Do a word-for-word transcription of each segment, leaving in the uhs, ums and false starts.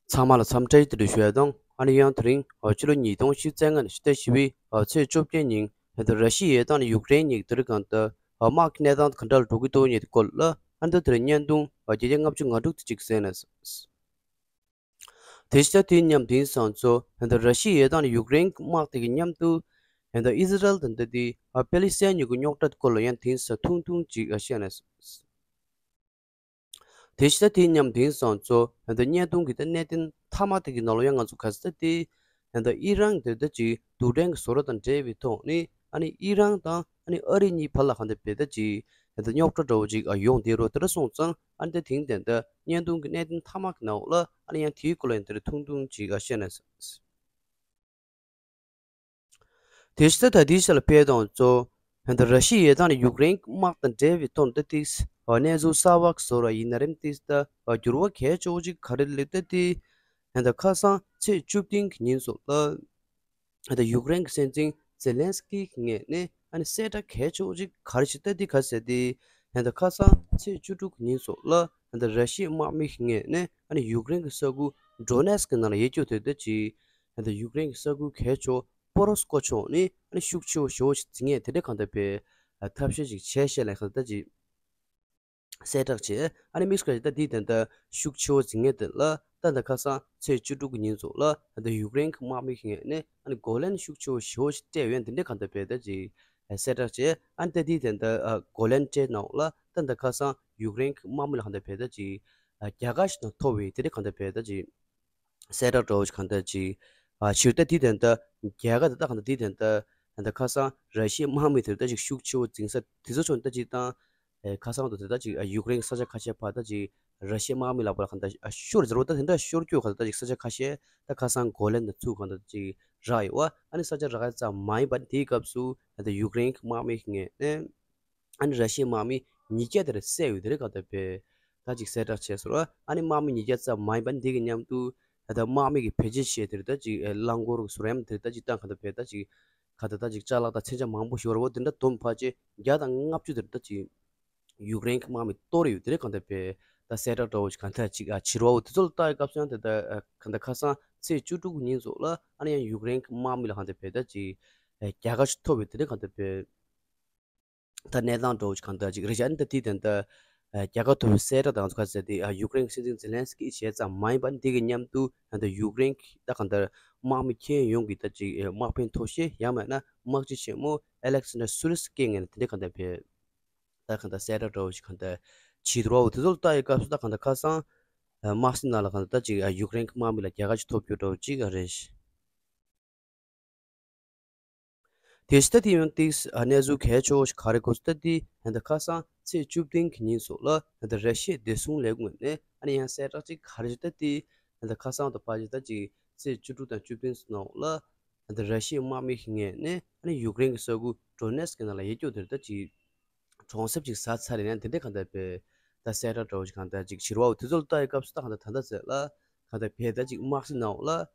ཚང་མ་ལ་འཚམས་འདྲི་བཀྲ་ཤིས་བདེ་ལེགས་ཞུ་ཡ་དང་། ཨ་ནི་ཡང་དེ་རིང་ཕྱི་ལོ་ཉིས་སྟོང་ཉི་ཤུ་རྩ་ལྔ་ཕྱི་ཟླ་བཞི་པའི་ཚེས་བཅོ་བརྒྱད་ཉིན་ད་ར་ཤི་ཡ་དང་ཡུཀ་རེན་གཉིས་དེ་རིང་གང་ལྟར་དམག་གི་གནས་སྟངས་ག་འདྲ་ལ་འགྲོ་གི་འདུག་ཉིད་སྐོར་ལ་ཨ་ནི་ད་དེ་རིང་བརྙན་ཐུང་བརྒྱ་ཆ་ལྔ་བཅུ་ང་དྲུག་དེ་གཅིག་གསན་ན། དེ་ཕྱི་ཟླ་དེའི་མཉམ་དེང་སང་ཚོ་ད་ར་ཤི་ཡ་དང་ཡུཀ་རེན་དམག་དེ་གི་མཉམ་དུ་ད་ཨི་ཟི་རལ་དང་ད་དེ་པེ་ལི་སི་ཐན་གཉིས་ཀྱི་རྙོག་དྲ་སྐོར་ལ་ཡང་དེང་སང་ཐུང་ཐུང་ཅིག་བཤད་ན། དེ་ཕྱི་ཟླ་དེའི་མཉམ་དེང་སང་ཚོ་ད་བརྙན་ཐུང་གི་ད་གནད་དོན་མཐའ་མ་དེ་གི་ནང་ལ་ཡང་ང་ཚོ་ག་ས་ད་དེ་ད་ཨི་རན་དེ་ད་ཅིག་རྡུལ་ཕྲན་གྱི་བཟོ་གྲྭ་དང་འབྲེལ་བའི་ཐོག་ནས་ཨ་ནི་ཨི་རན་དང་ཨ་ནི་ཨ་རི་གཉིས་བར་ལ་གང་ལྟར་བྱས་ད་ཅིག་ད་རྙོག་དྲ་འདྲ་བོ་ཅིག་ཡོང་བསྡད་རོགས་དེ་འདྲ་སོང་ཙང་ཨ་ནི་ད་དེང་དེ་ད་བརྙན་ཐུང་གི་གནད་དོན་མཐའ་མ་གི་ནང་ལ་ཨ་ནི་ཡང་དེའི་སྐོར་ལ་ཡང་དེ་འདྲ་ཐུང་ཐུང་ཅིག་བཤད་ན། དེ་ཕྱི་ཟླ་ད་ལྟའི་ཆ་ལ་དཔེ་དང་གཙོ་ད་ར་ཤི་ཡ་དང་ཡུཀ་རེན་དམག་དང་འབྲེལ་བའི་ཐོག་ད་ཏིག་གནས་ཚུལ་གསར་བ་བཟོ་ར་ཡིན་ན་རིམ་ཏིག་ད་འགྱུར་བ་གལ་ཆེ་བོ་ཅིག་ག་རེ་སླེབས་ད་ཏིག་ད་ཁ་སང་ཚེས་བཅུ་བདུན་གྱི་ཉིན་སོགས་ལ་ད་ཡུཀ་རེན་གྱི་སྲིད་འཛིན་ཛེ་ལན་སི་ཀི་གི་ངོས་ནས་ཨ་ནི་གསལ་བསྒྲགས་གལ་ཆེ་བོ་ཅིག་ག་རེ་བྱས་ད་ཏིག་ག་ཟེར་ཏེ་ད་ཁ་སང་ཚེས་བཅུ་དྲུག་གི་ཉིན་སོགས་ལ་ད་ར་ཤི་ཡའི་དམག་མི་གི་ངོས་ནས་ཨ་ནི་ཡུཀ་རེན་གྱི་ས་ཁུལ་ཌོ་ནེ་སི་ཀི་ནང་ལ་ཡོད་རྒྱུ་དེ་ད་ཅིག་ད་ཡུཀ་རེན་གྱི་ས་ཁུལ་གལ་ཆེ་བོ་པོ་རོ་སི་ཀོ་ཕྱོགས་ནས་ཨ་ནི་ཤུགས་ཆེ་བོ་ཞེ་བོ་ཞིག་འཛིང་ཡས་དེ་འདྲ་གང་ལྟར་བྱས་ཐབས་ཤེས་ཤིག་བྱས་ཤེས་ལ་གང་ལྟར་ཅིག་གསལ་བསྒྲགས་བྱས། ཨ་ནི་དམིགས་བཀར་ད་འདི་དེ་འདྲ་ཤུགས་ཆེ་བོ་འཛིང་ཡས་དེ་ལ་ད་ལྟ་ཁ་སང་ཚེས་བཅུ་དྲུག་གི་ཉིན་སོགས་ལ་ད་ཡུཀ་རེན་གྱི་དམག་མི་གི་ངོས་ནས་ཨ་ནི་གོ་ལན་ཤུགས་ཆེ་བོ་ཞེ་བོ་ཞིག་སྤྲད་ཡོད་དེ་འདྲ་གང་ལྟར་བྱས་ད་ཅིག་གསལ་བསྒྲགས་བྱས། ཨ་ནི་ད་འདི་དེ་འདྲ་གོ་ལན་སྤྲད་གནང་ལ་ད་ལྟ་ཁ་སང་ཡུཀ་རེན་གྱི་དམག་མི་ལ་གང་ལྟར་བྱས་ད་ཅིག་རྒྱལ་ཁ་ཞིག་དང་ཐོབ་པའི་དེ་འདྲ་གང་ལྟར་བྱས་ད་ཅིག་གསལ་བསྒྲགས་འདྲ་བོ་ཞིག་གང་ལྟར་ཅིག་ཨ་ཕྱིར་ད་དེ་དེ་འདྲ་རྒྱལ་ཁ་དེ་ད་གང་ལྟར་དེ་དེ་འདྲ་ད་ཁ་སང་ར་ཤི་ཡའི་དམག་མི་དེ་ད་ཅིག་ཤུགས་ཆེ་བོ་འཛིང་ས་དེ་ཚོ་ཆོག་ད་ཅིག་དང་། ཨེ་ཁ་སང་དུ་དེ་ད་ཅིག་ཡུཀ་རེན་གྱི་ས་ཆ་ཁ་ཤས་ཕར་ད་ཅིག་ར་ཤི་ཡའི་དམག་མི་ལ་ཕར་གང་ལྟར་ཤོར་ཟེར་བ་ད་དེ་འདྲ་ཤོར་རྒྱུ་གང་ལྟར་ད་ཅིག་ས་ཆ་ཁ་ཤས་ད་ཁ་སང་གོ་ལན་དང་ཚུར་གང་ལྟར་ཅིག་རག་ཡོད་པ། ཨ་ནི་ས་ཆ་རག་ཡ་ཙམ་མ་ཡིན་པ་དེའི་སྐབས་སུ་ད་ཡུཀ་རེན་གྱི་དམག་མི་ངོས་ནས་ཨ་ནི་ར་ཤི་ཡའི་དམག་མི་ཉིས་བརྒྱ་དེར་བསད་ཡོད་དེ་རེད་གང་ལྟར་བས། ད་ཅིག་གསལ་བསྒྲགས་བྱས་སོང་ར། ཨ་ནི་དམག་མི་ཉིས་བརྒྱ་ཙམ་མ་ཡིན་པ་འདི་གི་མཉམ་དུ་ད་ལྟ་དམག་མི་གི་བེད་སྤྱོད་བྱས་དེར་ད་ཅིག་རླངས་འཁོར་གྱི་ཟུར་ཡམ་དེར་ད་ཅིག་བཏང་གང་ལྟར་བས་ད་ཅིག་གང་ལྟར་ད་ཅིག་ཅ་ལག་དང་མཚོན་ཆ་མང་པོ་ཞིག་ཡོད་རེད་བ། དེ་འདྲ་བསྡོམས་ཕལ་ཆེར་བརྒྱ་དང་ལྔ་བཅུ་དེར་ད་ཅིག་ཡུཀ་རེན་གྱི་དམག་མི་གཏོར་ཡོད་དེ་རེད་གང་ལྟར་བས། ད་གསལ་བསྒྲགས་འདྲ་བོ་ཞིག་གང་ལྟར་ཅིག་ཨ་བྱེད་རོགས་དེ་ཚོ་ལ་ལྟ་ཡི་སྐབས་སུ་ཡང་དེ་ད་གང་ལྟར་ཁ་སང་ཚེས་བཅུ་དྲུག་གི་ཉིན་སོགས་ལ་ཨ་ནི་ཡང་ཡུཀ་རེན་གྱི་དམག་མི་ལ་གང་ལྟར་བས་ད་ཅིག་རྒྱལ་ཁ་ཞིག་ཐོབ་ཡོད་དེ་རེད་གང་ལྟར་བས། ད་གནས་སྟངས་འདྲ་བོ་ཞིག་གང་ལྟར་ཅིག་རེད་ཤག་ཨ་ནི་ད་དེའི་དོན་དུ་རྒྱལ་ཁ་ཐོབ་པའི་གསལ་བསྒྲགས་དང་ཚོ་ཁ་ཟེར་ཏེ་ཡུཀ་རེན་གྱི་སྲིད་འཛིན་ཛེ་ལན་སི་ཀི་བྱས་ཙམ་མ་ཡིན་པ་འདི་གི་མཉམ་དུ་ད་ལྟ་ཡུཀ་རེན་གྱི་ད་གང་ལྟར་དམག་མི་ཁྱོན་ཡོངས་ཀྱི་ད་ཅིག་དམག་འཕེན་ཐོ་གཞི་ཡང་མེད་ན་དམག་སྤྱི་ཆེན་མོ་ཨེ་ལེག་སན་ཌར་སུ་ལི་སི་ཀི་ངོས་ནས་དེ་འདྲ་གང་ལྟར་བས། ད་གང་ལྟར་གསལ་བསྒྲགས་འདྲ་བོ་ཞིག་གང་ལྟར་བྱེད་འདུག་རོགས་དེ་ཚོ་ལ་ལྟ་ཡི་སྐབས་སུ་ད་གང་ལྟར་ཁ་སང་དམག་སྲིད་ནང་ལ་གང་ལྟར་ད་ཅིག་ཡུཀ་རེན་གྱི་དམག་མི་ལ་རྒྱལ་ཁ་ཞིག་ཐོབ་རྒྱུ་འདྲ་བོ་ཅིག་རེད། དེ་ལྟ་དེ་ཡང་ཏིག་ཨ་གནས་ཚུལ་གལ་ཆེ་བོ་ཞིག་ག་རེ་གོ་ལྟ་དེ་ད་ལྟ་ཁ་སང་ཚེས་བཅུ་བདུན་གྱི་ཉིན་སོགས་ལ་ད་ལྟ་ར་ཤི་ཡའི་བདེ་སྲུང་ལས་ཁུངས་ནས་ཨ་ནི་ཡང་གསལ་བསྒྲགས་ཅིག་ག་རེ་ཞིག་ལྟ་དེ་ད་ལྟ་ཁ་སང་དང་ཕལ་ཆེར་ད་ཅིག་ཚེས་བཅུ་དྲུག་དང་བཅུ་བདུན་ནང་ལ་ད་ལྟ་ར་ཤི་ཡའི་དམག་མི་ཞིག་ངོས་ནས་ཨ་ནི་ཡུཀ་རེན་གྱི་ས་ཁུལ་ཌོ་ནེ་སི་ཀི་ནང་ལ་ཡོད་རྒྱུ་དེར་ད་ཅིག་གྲོང་གསེབ་ཅིག་ཟ་ཚར་ཡིན་ན་དེ་འདྲའི་གང་ལྟར་བས་ད་གསལ་བསྒྲགས་འདྲ་བོ་ཞིག་གང་ལྟར་ཅིག་བྱེད་རོགས་དེ་ཚོ་ལ་ལྟ་ཡི་སྐབས་སུ་ད་གང་ལྟར་ད་ལྟ་ཟེར་ལ་གང་ལྟར་བས་ད་ཅིག་དམག་སྲིད་ནང་ལ་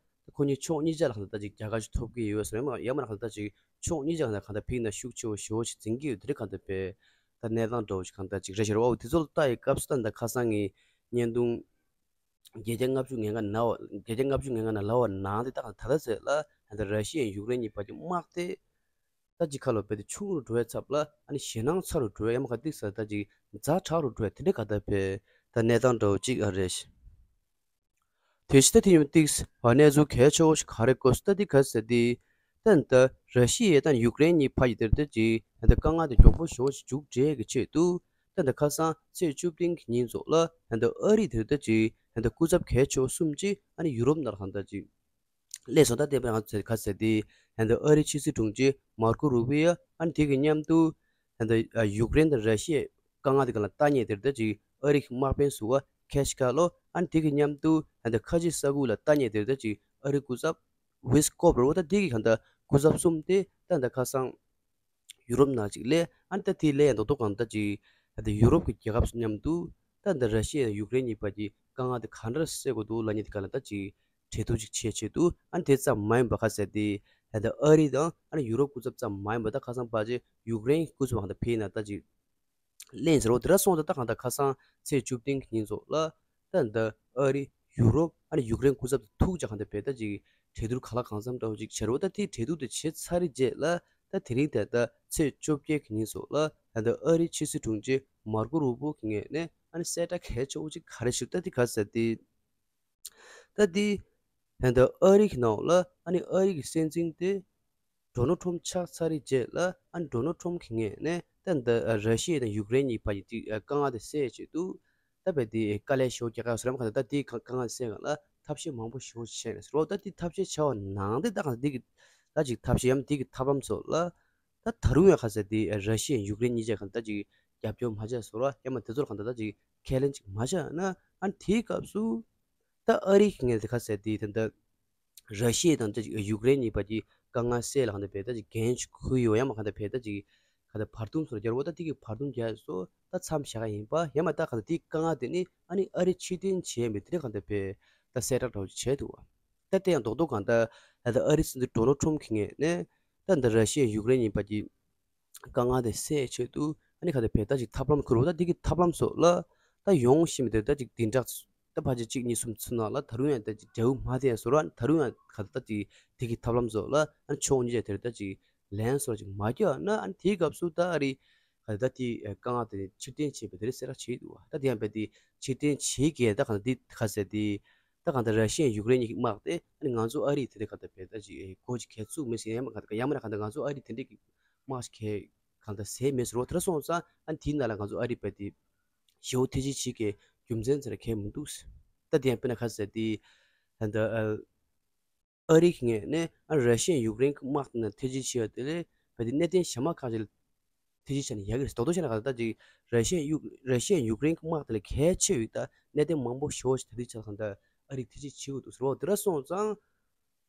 ད་ཁོ་གཉིས་ཕྱོགས་གཉིས་ཆ་ལ་གང་ལྟར་ད་ཅིག་རྒྱལ་ཁ་ཞིག་ཐོབ་ཀྱི་ཡོད་ཟེར་ཡང་མ་ཡང་མ་ན་གང་ལྟར་ད་ཅིག་ཕྱོགས་གཉིས་ཆ་གང་ལྟར་གང་ལྟར་ཕིག་ན་ཤུགས་ཆེ་བོ་ཞེ་བོ་ཞིག་འཛིན་གྱི་ཡོད་དེ་འདྲའི་གང་ལྟར་བས་ད་གནས་སྟངས་འདྲ་བོ་ཞིག་གང་ལྟར་ཅིག་རེད་ཤག་རོགས་དེ་ཚོ་ལ་ལྟ་ཡི་སྐབས་སུ་ད་ད་ཁ་སང་གི་བརྙན་ཐུང་བརྒྱ་ཆ་ལྔ་བཅུ་ང་ལྔ་ན་བརྒྱ་ཆ་ལྔ་བཅུ་ང་ལྔ་ན་ལབ་པ་ནང་དེ་ད་གང་ལྟར་ད་ལྟ་ཟེར་ལ་ད་ལྟ་ར་ཤི་ཡའི་ཡུཀ་རེན་གཉིས་བར་གྱི་དམག་དེ། ད་ཅིག་ཁ་ལོ་བས་ཏེ་ཆུང་རུ་འགྲོ་བའི་ཚབ་ལ་ཨ་ནི་ཞེད་སྣང་ཚ་རུ་འགྲོ་བའི་ཡ་མ་ག་ཏིག་ས་ད་ཅིག་ཛ་དྲག་རུ་འགྲོ་བའི་དེ་འདྲའི་ག་ད་བས་ད་གནས་སྟངས་འདྲ་བོ་ཅིག་ཨ་རེད། དེ་ཕྱི་ད་དེ་ཡོང་ཏིག་ས་གནས་ཚུལ་གལ་ཆེ་བོ་ཞིག་ག་རེ་གོ་ས་ད་དེ་ག་ས་དེ་ད་ད་ར་ཤི་ཡ་དང་ཡུཀ་རེན་གཉིས་བར་གྱི་དེར་ད་ཅིག་ད་དཀའ་ངལ་དེ་མགྱོགས་པོ་ཞེ་བོ་ཞིག་མཇུག་སྒྲིལ་གི་ཆེད་དུ་ད་ད་ཁ་སང་ཚེས་བཅུ་བདུན་གྱི་ཉིན་ཚོ་ལ་ད་ད་ཨ་རི་དེར་ད་ཅིག་ད་ད་སྐུ་ཚབ་གལ་ཆེ་བོ་གསུམ་ཅིག་ཨ་ནི་ཡུ་རོབ་ནང་ལ་གང་ད་ཅིག་སླེབས་སོང་། ད་དེ་བས་ང་ཚོས་ག་ཟེར་ཏེ་ད་ལྟ་ཨ་རིའི་ཕྱི་སྲིད་དྲུང་ཆེ་མར་ཀོ་རུ་བི་ཡོ་ཨ་ནི་དེ་གི་མཉམ་དུ་ད་ལྟ་ཡུཀ་རེན་དང་ར་ཤི་ཡའི་དཀའ་ངལ་དེ་ག་ལ་ལྟ་མཁན་དེར་ད་ཅིག་ཨ་རི་གི་དམག་དཔོན་ཟུར་པ་ཁེ་ཤི་ཀ་ལོ་ཨ་ནི་དེ་གི་མཉམ་དུ་ད་ལྟ་ཁ་ཆེ་ས་ཁུལ་ལ་ལྟ་མཁན་དེར་ད་ཅིག་ཨ་རིའི་སྐུ་ཚབ་ཝིས་ཀོབ་རེད་པ། ད་དེ་གི་གང་ལྟར་སྐུ་ཚབ་གསུམ་དེ་ད་ལྟ་ཁ་སང་ཡུ་རོབ་ནང་ཅིག་སླེབས། ཨ་ནི་ད་དེ་སླེབས་ཡ་མདོག་མདོག་གང་ལྟར་ཅིག་ད་ལྟ་ཡུ་རོབ་ཀྱི་རྒྱལ་ཁབ་མཉམ་དུ་ད་ལྟ་ར་ཤི་ཡ་དང་ཡུཀ་རེན་གཉིས་བར་གྱི་དཀའ་ངལ་དེ་ག་འདྲ་སེལ་དགོས་འདུག་ལབ་མཁན་དེ་ག་ལ་ད་ཅིག་གྲོས་བསྡུར་ཅིག་བྱེད་ཆེད་དུ་ཨ་ནི་དེ་ཙམ་མ་ཡིན་པ་ག་ཟེར་ཏེ་ད་ལྟ་ཨ་རི་དང་ཨ་ནི་ཡུ་རོབ་སྐུ་ཚབ་ཙམ་མ་ཡིན་པ་ད་ཁ་སང་ཕལ་ཆེར་ཡུཀ་རེན་སྐུ་ཚབ་གང་ལྟར་ཕེབས་ན་ད་ཅིག་ལན་ཟེར་བ་དེ་འདྲ་སོང་ཙང་ད་གང་ལྟར་ཁ་སང་ཚེས་བཅུ་བདུན་གྱི་ཉིན་ཚོ་ལ་ད་ད་ཨ་རི་ ཡུ་རོབ་ཨ་ནི་ཡུཀ་རེན་སྐུ་ཚབ་དང་ཐུག་བྱས་གང་ལྟར་བས་ད་ཅིག་གྲོས་བསྡུར་གང་ལ་གང་འཚམ་འདྲ་བོ་ཅིག་བྱས་རོགས། ད་དེ་གྲོས་བསྡུར་དེ་བྱས་ཚར་རྗེས་ལ་ད་དེ་རིང་དེ་ད་ཚེས་བཅོ་བརྒྱད་ཀྱི་ཉིན་སོགས་ལ་ད་ད་ཨ་རིའི་ཕྱི་སྲིད་དྲུང་ཆེ་མར་ཀོ་རུ་པོ་གི་ངོས་ནས་ཨ་ནི་གསལ་བསྒྲགས་གལ་ཆེ་བོ་ཅིག་ག་རེ་ཞུ། ད་དེ་ག་ཟེར་དེ། ད་དེ་ད་ད་ཨ་རི་གི་ནང་ལ་ཨ་ནི་ཨ་རི་གི་སྲིད་འཛིན་དེ་ཌོ་ནལ་ཊམ་ཕྱག་འཚལ་རྗེས་ལ་ཨ་ནི་ཌོ་ནལ་ཊམ་གི་ངོས་ནས་ད་ད་ར་ཤི་ཡ་དང་ཡུཀ་རེན་གཉིས་བར་གྱི་དེ་དཀའ་ངལ་དེ་སེལ་ཆེད་དུ་ད་བས་དེ་དཀའ་ལས་ཞེ་པོ་རྒྱག་ག་ཡོད་ཟེར་མ་ག་ད་ད་དེ་དཀའ་ངལ་སེལ་ག་ལ་ཐབས་ཤེས་མང་པོ་ཞེ་པོ་བྱས་ནས་ཟེར་བ། ད་དེ་ཐབས་ཤེས་བྱ་བ་ནང་དེ་ད་ག་དེ་གི་ད་ཅིག་ཐབས་ཤེས་ཡམ་དེ་གི་ཐབས་ལམ་སོགས་ལ་ད་ད་རུང་ཡང་ག་ཟེར་དེ་ར་ཤི་ཡ་ཡུཀ་རེན་གཉིས་ཆ་ག་ད་ཅིག་རྒྱབ་སྐྱོར་མ་བྱས་ཟེར་བ་ཡང་མ་དེ་ཚོར་ག་ད་ད་ཅིག་ཁས་ལེན་ཅིག་མ་བྱས་ན་ཨ་ནི་དེའི་སྐབས་སུ། ད་ཨ་རི་གི་ངོས་དེ་ག་ཟེར་དེ་ད་ད་ར་ཤི་ཡ་དང་ད་ཅིག་ཡུཀ་རེན་གཉིས་བར་གྱི་དཀའ་ངལ་སེལ་ལ་གང་ལྟར་བས་ད་ཅིག་འགན་ཅིག་ཁུར་ཡོད་ཡང་མ་གང་ལྟར་བས་ད་ཅིག་གང་ལྟར་བར་འདུམ་སོགས་རྒྱག་རོགས། ད་དེ་གི་བར་འདུམ་རྒྱག་སོ་ད་མཚམས་བཞག་ག་ཡིན་པ་ཡང་མ་ད་གང་ལྟར་དེའི་དཀའ་ངལ་དེ་ནི་ཨ་ནི་ཨ་རི་ཕྱིར་འཐེན་བྱས་མི་དེ་རིང་གང་ལྟར་བས་ད་གསལ་བསྒྲགས་འདྲ་བོ་ཅིག་བྱས་འདུག་བ། ད་དེ་ཡང་རྡོག་རྡོག་གང་ལྟར་ད་ད་ཨ་རི་སྲིད་འཛིན་ཌོ་ནལ་ཊམ་གི་ངོས་ནས་ད་ད་ར་ཤི་ཡ་ཡུཀ་རེན་གཉིས་བར་གྱི་དཀའ་ངལ་དེ་སེལ་ཆེད་དུ་ཨ་ནི་ག་དེ་བས་ད་ཅིག་ཐབས་ལམ་ཁུར་བ་ད་འདི་གི་ཐབས་ལམ་སོགས་ལ་ད་ཡོང་བཞིན་པའི་དེ་ད་ཅིག་བདུན་ཕྲག་ད་ཕལ་ཆེར་གཅིག་གཉིས་གསུམ་ཚུན་ནང་ལ་ད་རུང་ཡང་ད་ཅིག་འབྲས་བུ་མ་ཐོན་ཡང་ཟེར་བ་ད་རུང་ཡང་ག་ད་ཅིག་དེ་གི་ཐབས་ལམ་སོགས་ལ་ཨ་ནི་ཕྱོགས་གཉིས་ཆ་དེར་ད་ཅིག་ལན་སོགས་ཅིག་མ་རྒྱག་ན་ཨ་ནི་དེའི་སྐབས་སུ་ད་ཨ་རི་ག་ད་དེ་དཀའ་ངལ་དེ་ཕྱིར་འཐེན་བྱེད་པའི་དེ་རིང་གསལ་བསྒྲགས་བྱས་འདུག་བ། ད་དེ་ཡང་བས་དེ་ཕྱིར་འཐེན་བྱེད་མཁན་ད་ག་ད་འདི་ག་ཟེར་དེ། ད་གང་ལྟར་ར་ཤི་ཡ་ཡུཀ་རེན་གཉིས་ཀྱི་དམག་དེ་ཨ་ནི་ང་ཚོ་ཨ་རིས་དེ་འདྲའི་གང་ལྟར་བས་ད་ཅིག་སྒོ་ཅིག་གས་བཙུགས་མེད་ཟེར་ཡང་མ་གང་ལྟར་ཡང་མིན་ན་གང་ལྟར་ང་ཚོ་ཨ་རིས་དེ་འདྲའི་གི་དམག་ཅིག་གས་གང་ལྟར་བཟོས་མེད་ཟེར་བ་དེ་འདྲ་སོང་ཙང་ཨ་ནི་དེའི་ནང་ལ་ང་ཚོ་ཨ་རིས་བས་དེ་ཞེ་པོ་ཐེ་ཇུས་བྱེད་མཁན་རྒྱུ་མཚན་ཟེར་གས་མི་འདུག་ད་དེ་ཡང་དཔེར་ན་ག་ཟེར་དེ་ད་ལྟ་ཨ་རི་གི་ངོས་ནས་ཨ་ར་ཤི་ཡ་ཡུཀ་རེན་གྱི་དམག་དེ་ནང་ཐེ་ཇུས་བྱེད་ཡ་དེ་ལས་བས་དེ་གནད་དོན་གཞན་མ་ཁག་ཅིག་ལ་ཐེ་ཇུས་བྱས་ན་ཡག་གི་རེད། རྡོག་རྡོག་བྱས་ན་གང་ལྟར་ཅིག་ར་ཤི་ཡ་ཡུཀ་ར་ཤི་ཡ་ཡུཀ་རེན་གྱི་དམག་དེ་ལ་གལ་ཆེ་བའི་ད་གནད་དོན་མང་པོ་ཞེ་པོ་ཞིག་ད་ལྟའི་ཆར་གང་ལྟར་ཨ་རིས་ཐེ་ཇུས་བྱེད་དགོས་འདུག་ཟེར་བ་དེ་འདྲ་སོང་ཙང་།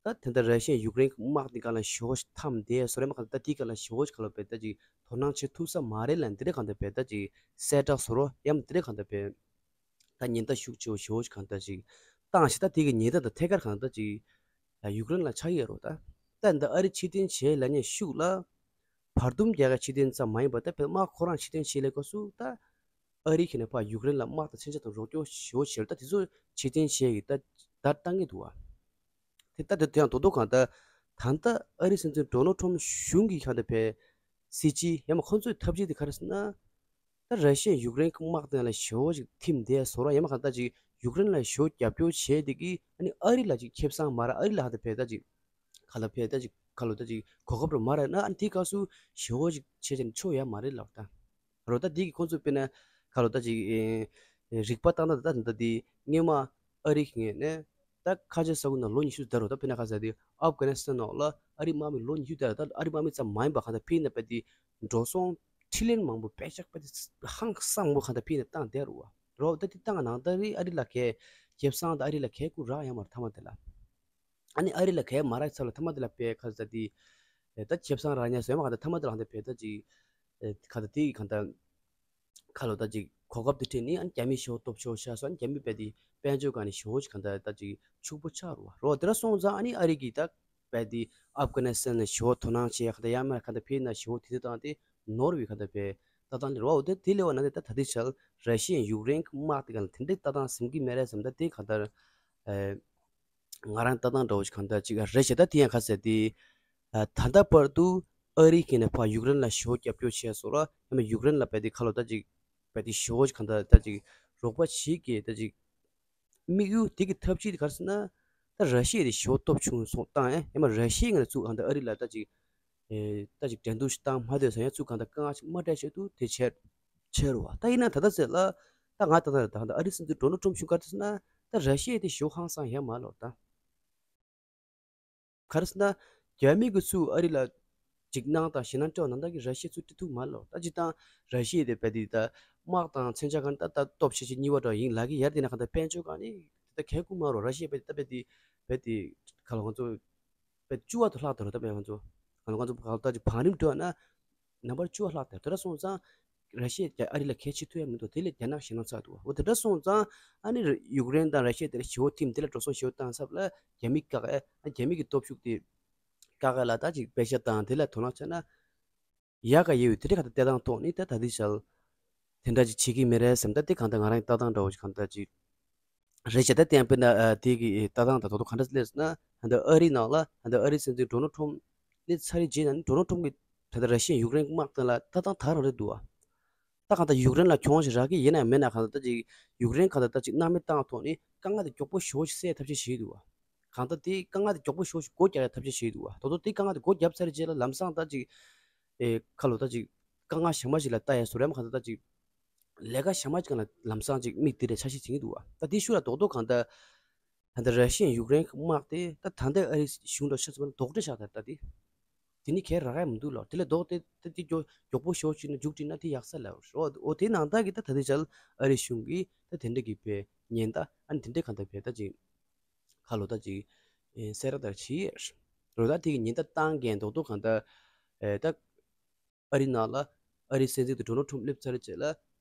ད་དེ་འདྲ་ར་ཤི་ཡ་ཡུཀ་རེན་གྱི་དམག་དེ་ག་ལ་ཞེ་པོ་ཞིག་འཐམས་བསྡད་སོ་རེད་མ་གང་ལྟར་ད་དེའི་ག་ལ་ཞེ་པོ་ཞིག་ག་ལ་བས་ད་ཅིག་དོ་སྣང་བྱེད་ཐུབ་ས་མ་རེད་ལབ་འདི་འདྲ་གང་ལྟར་བས་ད་ཅིག་གསལ་བསྒྲགས་བཟོ་རོགས་ཡང་འདི་འདྲ་གང་ལྟར་བས། ད་ཉེན་བརྡ་ཤུགས་ཆེ་བོ་ཞེ་པོ་ཞིག་གང་ལྟར་ཅིག་བཏང་ཞིག་ད་དེ་གི་ཉེན་བརྡ་དང་ཐད་ཀར་གང་ལྟར་ཅིག་ཡུཀ་རེན་ལ་ཆགས་ཡོད་རེད། ད་ད་འདི་ཨ་རི་ཕྱིར་འཐེན་བྱས་ལབ་མཁན་ཤུགས་ལ་བར་འདུམ་རྒྱག་ག་ཕྱིར་འཐེན་ཙམ་མ་ཡིན་པར་ད་བོད་དམག་ཁོ་རང་ཕྱིར་འཐེན་བྱས་ལས་སྐབས་སུ་ད་ཨ་རི་གི་ནས་ཕར་ཡུཀ་རེན་ལ་དམག་དང་མཚོན་ཆ་དང་རོགས་སྐྱོར་ཞེ་པོ་བྱས་རེད། ད་དེ་ཚོ་ཕྱིར་འཐེན་བྱས་ཡོད་ད་ད་བཏང་གི་འདུག་བ། དེ་ལྟ་དེ་དེ་ཡང་རྡོག་རྡོག་གང་ལྟར་ད་ལྟ་ཨ་རི་སྲིད་འཛིན་ཌོ་ནལ་ཊམ་གཞུང་གིས་གང་ལྟར་བས་སྲིད་ཇུས་ཡང་མ་ཁོང་ཚོའི་ཐབས་ཇུས་དེ་ག་རེ་ཟེར་ན། ད་ར་ཤི་ཡ་ཡུཀ་རེན་གྱི་དམག་དེ་ལ་ཞེ་པོ་ཅིག་ཐིམ་བསྡད་སོ་ར་ཡང་མ་གང་ལྟར་ཅིག་ཡུཀ་རེན་ལ་ཞེ་པོ་རྒྱབ་སྐྱོར་བྱས་དེ་གིས་ཨ་ནི་ཨ་རི་ལ་ཅིག་ཁེ་བཟང་མ་རག་ཨ་རི་ལ་གང་ལྟར་བས་ད་ཅིག་ག་ལ་བས་ད་ཅིག་ག་ལ་ད་ཅིག་གོ་སྐབས་རུ་མ་རག་ན་ཨ་ནི་དེའི་སྐབས་སུ་ཞེ་པོ་ཅིག་བྱས་ཙང་ཆོ་ཡ་མ་རེད་ལབ་ད། རོ་ད་འདི་གི་ཁོང་ཚོས་དཔེར་ན་ཁ་ལོ་ད་ཅིག་ཨེ་རིག་པ་བཏང་ན་ད་ད་འདི་སྔོན་མ་ཨ་རི་གི་ངོས་ནས་ད་ཁ་ཆེ་ས་ཁུལ་ནང་ལོ་ཉི་ཤུ་ད་རོ་ད་དཔེར་ན་ཁ་ས་དེ་ཨབ་གྷ་ནི་སི་ཐན་ནང་ལ་ཨ་རི་དམག་མི་ལོ་ཉི་ཤུ་ད་རོ་ད་ཨ་རི་དམག་མི་ཙམ་མ་ཡིན་པ་གང་ལྟར་ཕྱིན་ན་དཔེ་དེ་འགྲོ་སོང་ཁྲི་ལན་མང་པོ་དཔེ་ཆ་དཔེ་དེ་ཧང་སང་མང་པོ་གང་ལྟར་ཕྱིན་ན་བཏང་བསྡད་རོ་བ་རོ་ད་དེ་བཏང་ནང་ད་རི་ཨ་རི་ལ་གས་ཁེ་བཟང་ད་ཨ་རི་ལ་གས་ཀུ་རག་ཡང་མ་རེད་ཐ་མ་དེ་ལ། ཨ་ནི་ཨ་རི་ལ་གས་མ་རག་ཚར་ལ་ཐ་མ་དེ་ལ་དཔེ་ཁ་ས་དེ་ད་ཁེ་བཟང་རག་ཉག་ཟེར་མ་གང་ལྟར་ཐ་མ་དེ་ལ་གང་ལྟར་བས་ད་ཅིག་ཨེ་ཁ་ད་དེ་གང་ལྟར་ཁ་ལོ་ད་ཅིག་གོ་སྐབས་དེ་ཁྲིད་ནི་ཨ་ནི་རྒྱ་མི་ཞེ་པོ་སྟོབས་ཆེ་བོ་ཤར་སོང་། ཨ་ནི་རྒྱ་མི་དཔེ་དེ་དཔལ་འབྱོར་སྒང་ནས་ཞེ་པོ་ཅིག་གང་ལྟར་ད་ཅིག་ཕྱུག་པོ་ཆགས་རོ་བ་རོ་དེ་འདྲ་སོང་ཙང་ཨ་ནི་ཨ་རི་གིས་ད་དཔེ་དེ་ཨབ་གྷ་ནི་སི་ཐན་ནས་ཞེ་པོ་དོ་སྣང་བྱས་གང་ལྟར་ཡང་མིན་ན་གང་ལྟར་ཕྱིན་ན་ཞེ་པོ་དེ་དེ་བཏང་སྟེ་ནོར་བའི་གང་ལྟར་བས་ལྟ་སྟངས་ལས་རོ་བ་དེ་དེ་ལས་བ་ན་དེ་ད་ད་དེ་ཆར་ར་ཤི་ཡ་ཡུཀ་རེན་གྱི་དམག་དེ་གང་ལ་དེ་འདྲའི་ལྟ་སྟངས་ཟིན་གི་མེད་རེད་བསམ་ད་དེ་གང་ལྟར་ཨེ། ང་རང་ལྟ་སྟངས་འདྲ་བོ་ཞིག་གང་ལྟར་ཅིག་རེད་ཤག་ད་དེ་ཡང་ཁ་ཟེར་དེ། ད་ལྟ་བར་དུ་ཨ་རི་གིས་ནས་ཕར་ཡུཀ་རེན་ལ་ཞེ་པོ་རྒྱབ་སྐྱོར་བྱས་སོང་ར་ཡང་ན་ཡུཀ་རེན་ལ་བས་དེ་ཁ་ལོ་ད་ཅིག་བས་དེ་ཞེ་པོ་ཞིག་གང་ལྟར་ད་ཅིག་རོགས་པ་བྱེད་ཀྱི་ད་ཅིག་དམིགས་ཡུལ་དེ་གི་ཐབས་ཇུས་དེ་ག་རེ་ཟེར་ན། ད་ར་ཤི་ཡ་དེ་ཞེ་པོ་སྟོབས་ཆུང་སོང་བཏང་ཡང་ཡང་མ་ར་ཤི་ཡ་ངས་ཚུགས་གང་ལྟར་ཨ་རི་ལ་ད་ཅིག་ཨེ། ད་ཅིག་འགྲན་བསྡུར་ཞིག་བཏང་མ་སྡོད་ས་ཡང་ཚུགས་གང་ལྟར་དཀའ་ངལ་ཞིག་མ་འཕྲད་ཆེད་དུ་དེ་བྱས་བྱས་རོ་བ། ད་ཡིན་ན་ད་ལྟ་ཟེར་ལ་ད་ང་ད་ལྟ་ད་ལྟ་ཨ་རི་སྲིད་འཛིན་ཌོ་ནལ་ཊམ་གཞུང་ག་རེ་ཟེར་ན་ད་ར་ཤི་ཡ་དེ་ཞེ་པོ་ཧང་སང་ཡ་མ་ལོར་ད། ག་རེ་ཟེར་ན་རྒྱ་མི་གི་ཚུགས་ཨ་རི་ལ་འཇིགས་སྣང་དང་ཞེད་སྣང་སྤྲད་པ་ནང་ལྟར་གྱི་ར་ཤི་ཡ་ཚུགས་སྤྲད་ཐུབ་མ་ལོར་ད། ཅི་ད་ར་ཤི་ཡ་དེ་བས་དེ་ད་དམག་དང་མཚོན་ཆ་གང་ད་ད་སྟོབས་ཆེ་ཆེ་གཉིས་པ་འདྲ་ཡིན་ལ་གི་ཡར་དེ་ན་གང་ད་དཔལ་འབྱོར་གང་ནི་ད་གལ་ཁུ་མ་རོ་ར་ཤི་ཡ་བས་དེ་ད་བས་དེ་བས་དེ་ག་ལ་ང་ཚོ། བཅུ་པ་དུ་ལྷག་དེ་རུ་ད་བས་ང་ཚོ་ང་ཚོ་གང་ལྟར་གྱི་བང་རིམ་བགྲོད་ན་ནམ་བར་བཅུ་པ་ལྷག་དེ་དེ་འདྲ་སོང་ཙང་ར་ཤི་ཡ་ཨ་རི་ལ་གལ་ཆེ་ཐུབ་ཡ་མི་འདུག་དེ་ལས་རྒྱ་ནག་ཞེད་སྣང་ཚ་འདུག་འོ་དེ་འདྲ་སོང་ཙང་ཨ་ནི་ཡུཀ་རེན་དང་ར་ཤི་ཡ་དེ་ལ་ཞེ་པོ་ཐིམ་དེ་ལ་འགྲོ་སོང་ཞེ་པོ་བཏང་ཚབ་ལ་རྒྱ་མི་བཀག་ཨ་རྒྱ་མི་གི་སྟོབས་ཤུགས་དེ་བཀག་ཨ་ལ་ད་ཅིག་པེ་ཤ་བཏང་དེ་ལ་དོ་སྣང་བྱས་ན། ཡག་ག་ཡོད་དེ་འདྲ་གང་ལྟར་ལྟ་སྟངས་ཐོག་ནས་ད་ད་དེ་ཞལ་དེ་འདྲ་ཅིག་བྱེད་ཀྱི་མེད་རེད་བསམ་ད་དེ་གང་ལྟར་ང་རང་ལྟ་སྟངས་འདྲ་བོ་ཞིག་གང་ལྟར་ཅིག་ རེད་བྱས། ད་དེ་ཡང་དཔེར་ན་ཨ་དེ་གི་ལྟ་སྟངས་དང་རྡོག་རྡོག་ག་འདྲ་སླེབས་ཟེར་ན། ད་ལྟ་ཨ་རིའི་ནང་ལ་ད་ལྟ་ཨ་རིའི་སྲིད་འཛིན་ཌོ་ནལ་ཊམ་སླེབས་ཚར་རེད་བྱས་ན་ནི། ཌོ་ནལ་ཊམ་གི་ད་ལྟ་ར་ཤི་ཡ་ཡུཀ་རེན་གི་དམག་དེ་ལ་ལྟ་སྟངས་ད་རང་རེད་འདུག་བ། ད་གང་ལྟར་ཡུཀ་རེན་ལ་གྱོང་ཞིག་རག་གི་ཡིན་ན་མེད་ན། གང་ལྟར་ད་ཅིག་ཡུཀ་རེན་གང་ལྟར་ད་ཅིག་སྣང་མེད་བཏང་ཐོག་ནས་དཀའ་ངལ་དེ་མགྱོགས་པོ་ཞེ་པོ་ཞིག་སེལ་ཐབས་ཤེས་བྱས་འདུག་བ། གང་ལྟར་དེ་དཀའ་ངལ་དེ་མགྱོགས་པོ་ཞེ་པོ་ཞིག་སྒོ་རྒྱག་ཡ་ཐབས་ཤེས་བྱས་འདུག་བ། ད་དུང་དེ་དཀའ་ངལ་དེ་སྒོ་བརྒྱབ་ཚར་རྗེས་ལ་ལམ་སང་ད་ཅིག་ཨེ་ཁ་ལོ་ད་ཅིག་དཀའ་ངལ་གཞན་མ་ཞིག་ལ་ལྟ་ཡ་བཟོ་འདྲ་མ། གང་ལྟར་ད་ཅིག་ལས་ཀ་གཞན་མ་ཞིག་ལ་ལམ་སང་ཅིག་དམིགས་ཏེ་རེད་འཆར་གཞི་བྱེད་ཀྱི་འདུག་བ། ད་དེ་ཤུགས་ལ་རྡོག་རྡོག་གང་ལྟར་ད་ལྟ་ར་ཤི་ཡ་ཡུཀ་རེན་དམག་དེ་ད་ད་ལྟ་ཨ་རིའི་གཞུང་ལ་ཆ་མཚོན་ན་རྡོག་ཁྲེས་བཞག་ད་ད་དེ། དེ་ནི་གལ་རག་ཡ་མི་འདུག་ལ། དེ་ལས་ལྡོག་སྟེ་ད་དེ་མགྱོགས་མགྱོགས་པོ་ཞེ་པོ་ཅིག་ནས་མཇུག་སྒྲིལ་ན་དེ་ཡག་ས་ལ། འོ་འོ་དེ་ནང་ལྟར་གྱི་ད་ད་ལྟའི་ཆར་ཨ་རིའི་གཞུང་གིས་ད་དེ་འདྲ་གི་བའི་ཉེན་བརྡ། ཨ་ནི་དེ་འདྲ་གང་ལྟར་བའི་ད་ཅིག་ཁ་ལོ་ད་ཅིག་ཨེ་གསལ་བསྒྲགས་ལྟར་བྱས་རེད། ད་དེ་གི་ཉེན་བརྡ་བཏང་མཁན་རྡོག་རྡོག་གང་ལྟར་ཨེ་ད་ཨ་རིའི་ནང་ལ་ཨ་རིའི་སྲིད་འཛིན་དེ་ཌོ་ནལ་ཊམ་སླེབས་ཚར་རྗེས་ལ།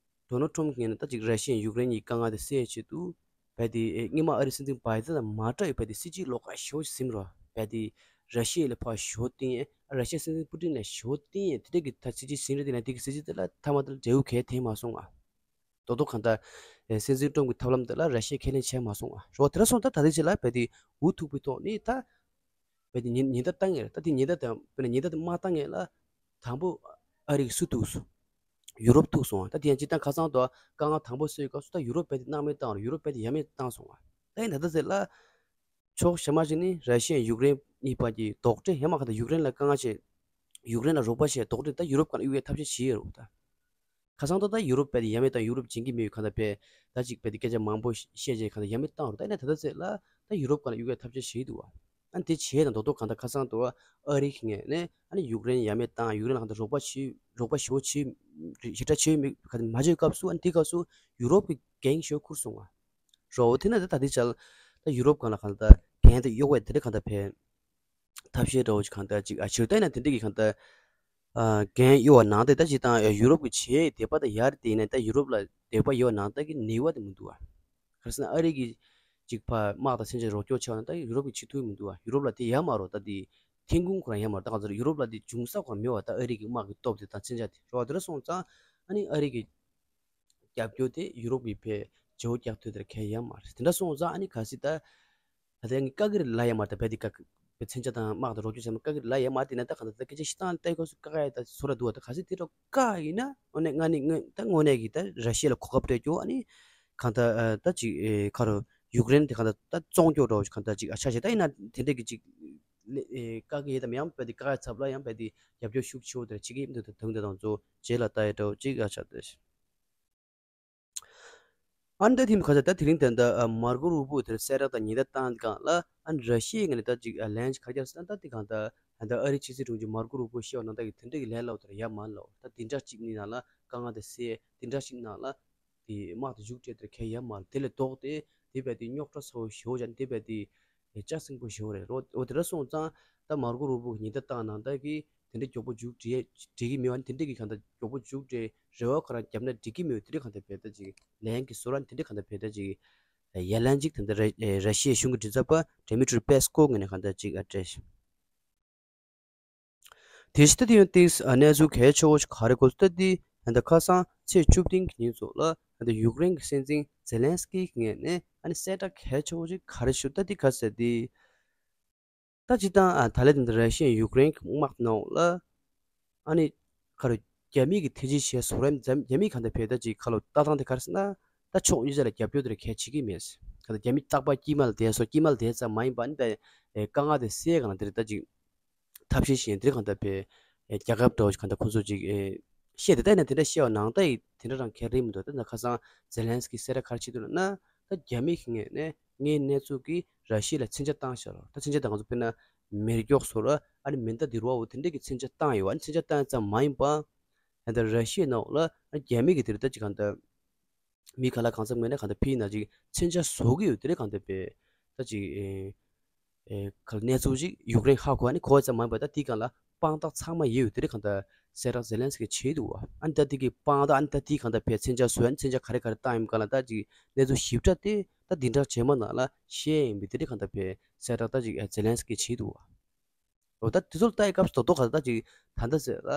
ཌོ་ནལ་ཊམ་གྱི་ངོས་ནས་ད་ཅིག་ར་ཤི་ཡ་ཡུཀ་རེན་གྱི་དཀའ་ངལ་དེ་སེལ་ཆེད་དུ། རྦད་དེ་ཨེ་སྔོན་མ་ཨ་རིའི་སྲིད་འཛིན་བྷའི་ཏན་དང་མ་འདྲ་བའི་རྦད་དེ་སྲིད་ཇུས་ལོགས་ཀ་ཞེ་པོ་ཞིག་ཟིན་རོ། རྦད་དེ་ར་ཤི་ཡ་ལ་ཕར་ཞེ་པོ་བསྟེན་ཡས། ཨ་ར་ཤི་ཡའི་སྲིད་འཛིན་པུ་ཏིན་ལ་ཞེ་པོ་བསྟེན་ཡས། དེ་འདྲ་གི་ད་སྲིད་ཇུས་ཟིན་རེད། དེ་ན་དེ་གི་སྲིད་ཇུས་དེ་ལ་ཐ་མ་དེ་ལ་འབྲས་བུ་གལ་ཐེབས་མ་སོང་ང་། རྡོག་རྡོག་གང་ལྟར་ཨེ་སྲིད་འཛིན་ཊམ་གྱི་ཐབས་ལམ་དེ་ལ་ར་ཤི་ཡས་ཁས་ལེན་བྱས་མ་སོང་ང་། རོ་དེ་འདྲ་སོང་ཙང་ད་ལྟའི་ཆ་ལ་རྦད་དེ་འུ་ཐུག་པའི་ཐོག་ནས་ད་རྦད་དེ་ཉེན་ཉེན་བརྡ་བཏང་ངེས་རེད། ད་དེ་ཉེན་བརྡ་དང་དཔེར་ན་ཉེན་བརྡ་དེ་མ་བཏང་ངེས་ལ་དང་པོ་ཨ་རི་གིས་སུ་ཐུག་སོང་། ཡུ་རོབ་ཐུག་སོང་། ད་དེ་ཡང་སྤྱིར་བཏང་ཁ་སང་དུ་དཀའ་ངལ་དང་པོ་སེལ་བའི་སྐབས་སུ་ད་ཡུ་རོབ་རྦད་དེ་སྣང་མེད་བཏང་རུང་། ཡུ་རོབ་རྦད་དེ་ཡ་མེད་བཏང་སོང་བ། ད་ཡིན་ད་ལྟ་ཟེར་ལ་ཕྱོགས་གཞན་མ་ཞིག་ནི་ར་ཤི་ཡ་ཡུཀ་རེན་གཉིས་བར་གྱི་རྡོག་ཁྲེས་ཡང་མ། གང་ལྟར་ཡུཀ་རེན་ལ་དཀའ་ངལ་ཆེ། ཡུཀ་རེན་ལ་རོགས་པ་བྱས་རྡོག་ཁྲེས་ད་ཡུ་རོབ་གང་ལ་གཡུག་ཡའི་ཐབས་ཤེས་བྱེད་ཡོད་རུང་ད། ཁ་སང་ད་ད་ཡུ་རོབ་རྦད་དེ་ཡ་མེད་བཏང་། ཡུ་རོབ་བྱེད་ཀྱི་མེད་གང་ལྟར་བས་ད་ཅིག་རྦད་དེ་སྐད་ཆ་མང་པོ་བཤད་རྗེས་གང་ལྟར་ཡ་མེད་བཏང་རུང་། ད་ཡིན་ན་ད་ལྟ་ཟེར་ལ་ད་ཡུ་རོབ་གང་ལ་གཡུག་ཡའི་ཐབས་ཤེས་བྱེད་ཀྱི་འདུག་བ། ཨ་ནི་དེ་བྱས་དང་རྡོག་རྡོག་གང་ལྟར་ཁ་སང་དུ་ཨ་རི་གི་ངོས་ནས་ཨ་ནི་ཡུཀ་རེན་ཡ་མེད་བཏང་། ཡུཀ་རེན་ལ་གང་ལྟར་རོགས་པ་བྱེད། རོགས་པ་ཞེ་པོ་བྱེད། ཞེ་དྲག་བྱེད་མེད་ག་མ་བྱེད་སྐབས་སུ། ཨ་ནི་དེ་སྐབས་སུ་ཡུ་རོབ་ཀྱི་འགན་ཞེ་པོ་འཁུར་སོང་བ། རོ་དེ་ན་ད་ད་ལྟའི་ཆར་ད་ཡུ་རོབ་གང་ལ་གང་ལྟར་འགན་དེ་གཡོག་པའི་དེ་འདྲ་གང་ལྟར་བས་ཐབས་ཤེས་འདྲ་བོ་ཞིག་གང་ལྟར་ཅིག་ཨ་བྱེད་ད་ཡིན་ན་དེ་འདྲ་གི་གང་ལྟར་ཨ་འགན་གཡོག་པ་ནང་དེ་ད་ཅིག་དང་ཡུ་རོབ་ཀྱི་བྱེད་དེ་པ་ད་ཡར་དེ་ཡིན་ན་ད་ཡུ་རོབ་ལ་དེ་པ་ཡོད་ནང་ད་གི་ནུས་པ་དེ་མི་འདུག་བ། ག་རེ་ཟེར་ན་ཨ་རི་གི་ཅིག་ཕ་དམག་དང་མཚོན་ཆ་རོགས་སྐྱོར་བྱས་ན་ད་ཡུ་རོབ་ཀྱི་བྱེད་ཐུབ་མི་འདུག་བ། ཡུ་རོབ་ལ་དེ་ཡ་མ་རོ། ད་དེ་ཐོན་ཁུངས་ཁོ་རང་ཡ་མ་རོ། ད་ག་ཚོད་ཡུ་རོབ་ལ་དེ་འབྱུང་ས་ཁོ་རང་མེད་བ། ད་ཨ་རི་གི་དམག་གི་སྟོབས་དེ་དང་མཚོན་ཆ་དེ་རོ། དེ་འདྲ་སོང་ཙང་ཨ་ནི་ཨ་རི་གི་རྒྱབ་སྐྱོར་དེ་ཡུ་རོབ་ཀྱི་ཕའི་བརྗེ་པོ་རྒྱག་ཐུབ་དེར་གལ་ཡ་མ་རེད། དེ་འདྲ་སོང་ཙང་ཨ་ནི་གལ་སྲིད་ད་ད་ལྟ་ངས་བཀག་གི་རེད་ལབ་ཡ་མ་རེད། ད་བས་དེ་བཀག་བས་མཚོན་ཆ་དང་དམག་དང་རོགས་སྐྱོར་བྱས་ན་བཀག་གི་རེད་ལབ་ཡ་མ་རེད། དེ་ན་ད་གང་ལྟར་ད་སྐད་ཆ་བཤད་སྟངས་ལྟ་གོ་སུ་བཀག་ཡ་ད་བཟོ་འདྲ་འདུག་བ། ད་གལ་སྲིད་དེ་འདྲ་བཀག་ཡིན་ན་དངོས་གནས་ང་ནི་ངས་ད་དངོས་གནས་ཀྱི་ད་ར་ཤི་ཡ་ལ་གོ་སྐབས་སྤྲད་རྒྱུ། ཨ་ནི་གང་ལྟར་ཨ་ད་ཅིག་ཨེ་ཁ་རོ་ཡུཀ་རེན་དེ་གང་ལྟར་ད་བཙོང་རྒྱུ་འདྲ་བོ་ཞིག་གང་ལྟར་ཅིག་ཨ་ཆ་བཞག་ད་ཡིན་ན་དེ་འདྲ་གི་ཅིག་ལེ་ཨེ་བཀག་གི་ཡོད་དམ། ཡང་བས་དེ་བཀག་ཡ་ཚབ་ལ་ཡང་བས་དེ་རྒྱབ་སྐྱོར་ཤུགས་ཆེ་བོ་དེ་འདྲ་བྱེད་ཀྱི་ཡིན་འདུག་ད་དུང་དེ་དང་གཙོ་བོ་རྗེས་ལ་ལྟ་ཡ་འདྲ་བོ་ཅིག་ཨ་ཆ་དེ། ཨ་ནི་ད་དེ་མི་ཁ་ཤས་ད་དེ་རིང་ད་ལྟ་ཨ་མར་ཀོ་རུ་པོ་དེར་གསལ་བསྒྲགས་དང་ཉེན་བརྡ་བཏང་སྒང་ལ། ཨ་ནི་ར་ཤི་ཡའི་ངོས་ནས་ད་ཅིག་ཨ་ལན་ཅིག་ག་རེ་བརྒྱབ་ཟེར་ན། ད་དེ་གང་ལྟར་ད་ལྟ་ཨ་རིའི་ཕྱི་སྲིད་དྲུང་ཆེ་མར་ཀོ་རུ་པོ་བཤད་པ་ནང་ལྟར་གྱི་དེ་འདྲ་གི་ལན་སློག་དེར་ཡ་མ་སློག་ད་བདུན་ཕྲག་གཅིག་གཉིས་ནང་ལ་དཀའ་ངལ་དེ་སེལ། བདུན་ཕྲག་གཅིག་ནང་ལ་དེ་དམག་དེ་མཇུག་སྒྲིལ་དེར་གལ་ཡ་མ་སློག་དེ་ལས་ལྡོག་སྟེ་དེ་བས་དེ་རྙོག་དྲ་ཚ་བོ་ཞེ་པོ་ཅིག་དེ་བས་དེ་ལྕགས་སྲིན་པོ་ཞེ་པོ་རེད་རོ། འོ་དེ་འདྲ་སོང་ཙང་ད་མར་ཀོ་རུ་པོ་གི་ཉེན་བརྡ་བཏང་ནང་ལྟར་གྱི་དེ་འདྲ་མགྱོགས་པོ་མཇུག་སྒྲིལ་སྒྲིལ་གྱི་མེད་པ་ནི། དེ་འདྲ་གི་གང་ལྟར་མགྱོགས་པོ་མཇུག་སྒྲིལ་རེ་བ་ཁོ་རང་བརྒྱབ་ན་འགྲིག་གི་མེད་པ། དེ་འདྲ་གང་ལྟར་བས་ད་ཅིག་ལན་གྱི་བཟོ་ར་དེ་འདྲ་གང་ལྟར་བས་ད་ཅིག་ཡ་ལན་ཅིག་ད་ལྟ་ར་ར་ཤི་ཡའི་གཞུང་གི་མགྲིན་ཚབ་པ་ཌི་མི་ཊི་རི་པེ་སི་ཀོ་ངོས་ནས་གང་ལྟར་ཅིག་ཨ་སྤྲད། དེ་བཞིན་ད་དེ་ཡང་ཏིས་ཨ་གནས་ཚུལ་གལ་ཆེ་བོ་ཞིག་ག་རེ་གོ་ད་དེ་ད་ལྟ་ཁ་སང་ཚེས་བཅུ་བདུན་གྱི་ཉིན་ཚོ་ལ་ད་ལྟ་ཡུཀ་རེན་གྱི་སྲིད་འཛིན་ཛེ་ལན་སི་ཀི་ངོས་ནས་ཨ་ནི་གསལ་བསྒྲགས་གལ་ཆེ་བོ་ཞིག་ག་རེ་ཞུ་ད་དེ་ག་ཟེར་དེ། ད་སྤྱིར་བཏང་ཨ་ད་ལན་དེ་འདྲ་ར་ཤི་ཡ་ཡུཀ་རེན་གྱི་དམག་ནང་ལ་ཨ་ནི་ཁ་རུ་རྒྱ་མི་གི་ཐེ་ཇི་ཞེས་སོགས་རེད། རྒྱ་མི་གང་ལྟར་བས་ད་ཅིག་ཁ་ལོ་ལྟ་སྟངས་དེ་ག་རེ་ཟེར་ན། ད་ཕྱོགས་གཉིས་ཆ་ལ་རྒྱབ་སྐྱོར་དེ་ར་གལ་ཆེ་གི་མེད། གང་ལྟར་རྒྱ་མི་རྟག་པར་དཀྱིལ་མ་ལ་བསྡད་སོ། དཀྱིལ་མ་ལ་བསྡད་ཙམ་མ་ཡིན་པ་ནི་ད་དཀའ་ངལ་དེ་སེལ་གང་ལ་དེ་རེད། ད་ཅིག་ཐབས་ཤེས་ཤིག་དེ་རིང་གང་ལྟར་བས་རྒྱལ་ཁབ་འདྲ་བོ་ཞིག་གང་ལྟར་ཁོང་ཚོ་ཅིག་བཤད་དེ་ད་ཡིན་ན་དེ་འདྲ་བཤད་པ་ནང་ལྟ་ཡི་དེ་འདྲ་རང་གལ་རེད་མི་འདུག་ད་ན་ཁ་སང་ཛེ་ལན་སི་ཀི་གསལ་བསྒྲགས་ག་རེ་བྱེད་འདུག་ལབ་ན། ད་རྒྱ་མི་གི་ངོས་ནས་ངའི་གནས་ཚུལ་གྱིས་ར་ཤི་ཡ་ལ་མཚོན་ཆ་བཏང་ཤག་ལ། ད་མཚོན་ཆ་ད་ང་ཚོ་དཔེར་ན་མེ་སྒྱོགས་བཟོ་ར་ཨ་ནི་མེ་མདའ་དེ་རུ་བ་འོ་དེ་འདྲ་གི་མཚོན་ཆ་བཏང་ཡོད། ཨ་ནི་མཚོན་ཆ་བཏང་ཙམ་མ་ཡིན་པ་ད་ལྟ་ར་ཤི་ཡའི་ནང་ལ་ཨ་རྒྱ་མི་གི་དེ་རུ་ད་ཅིག་གང་ལྟར་མི་ག་ལ་གང་འཚམ་ངོས་ནས་གང་ལྟར་ཕི་ན་ཅིག་མཚོན་ཆ་བཟོ་གི་ཡོད། དེ་རིང་གང་ལྟར་བས་ད་ཅིག་ཨེ་ཨེ་ག་ལ་གནས་ཚུལ་ཅིག་ཡུཀ་རེན་ཧ་གོ། ཨ་ནི་གོ་ཙམ་མ་ཡིན་པ་ད་དེའི་སྒང་ལ་དཔང་རྟགས་ཚང་མ་ཡོད་ཡོད། དེ་རིང་གང་ལྟར་གསལ་བསྒྲགས་ཛེ་ལན་སི་ཀི་བྱས་འདུག་བ། ཨ་ནི་ད་དེ་གི་དཔང་རྟགས་ཨ་ནི་ད་དེའི་གང་ལྟར་བས་མཚོན་ཆ་བཟོ་ཨ་ནི་མཚོན་ཆ་ག་རེ་ག་རེ་བཏང་ཡིན་གང་ལ་ད་ཅིག་གནས་ཚུལ་ཞིབ་ཕྲ་དེ་ད་བདུན་ཕྲག་རྗེས་མ་ནང་ལ་བཤད་ཡིན་པས། དེ་རིང་གང་ལྟར་བས་གསལ་བསྒྲགས་ད་ཅིག་ཛེ་ལན་སི་ཀི་བྱས་འདུག་བ། འོ་ད་དེ་ཚོ་ལ་ལྟ་ཡི་སྐབས་སུ་རྡོག་རྡོག་ག་ད་ཅིག་ད་ལྟ་ཟེར་ལ།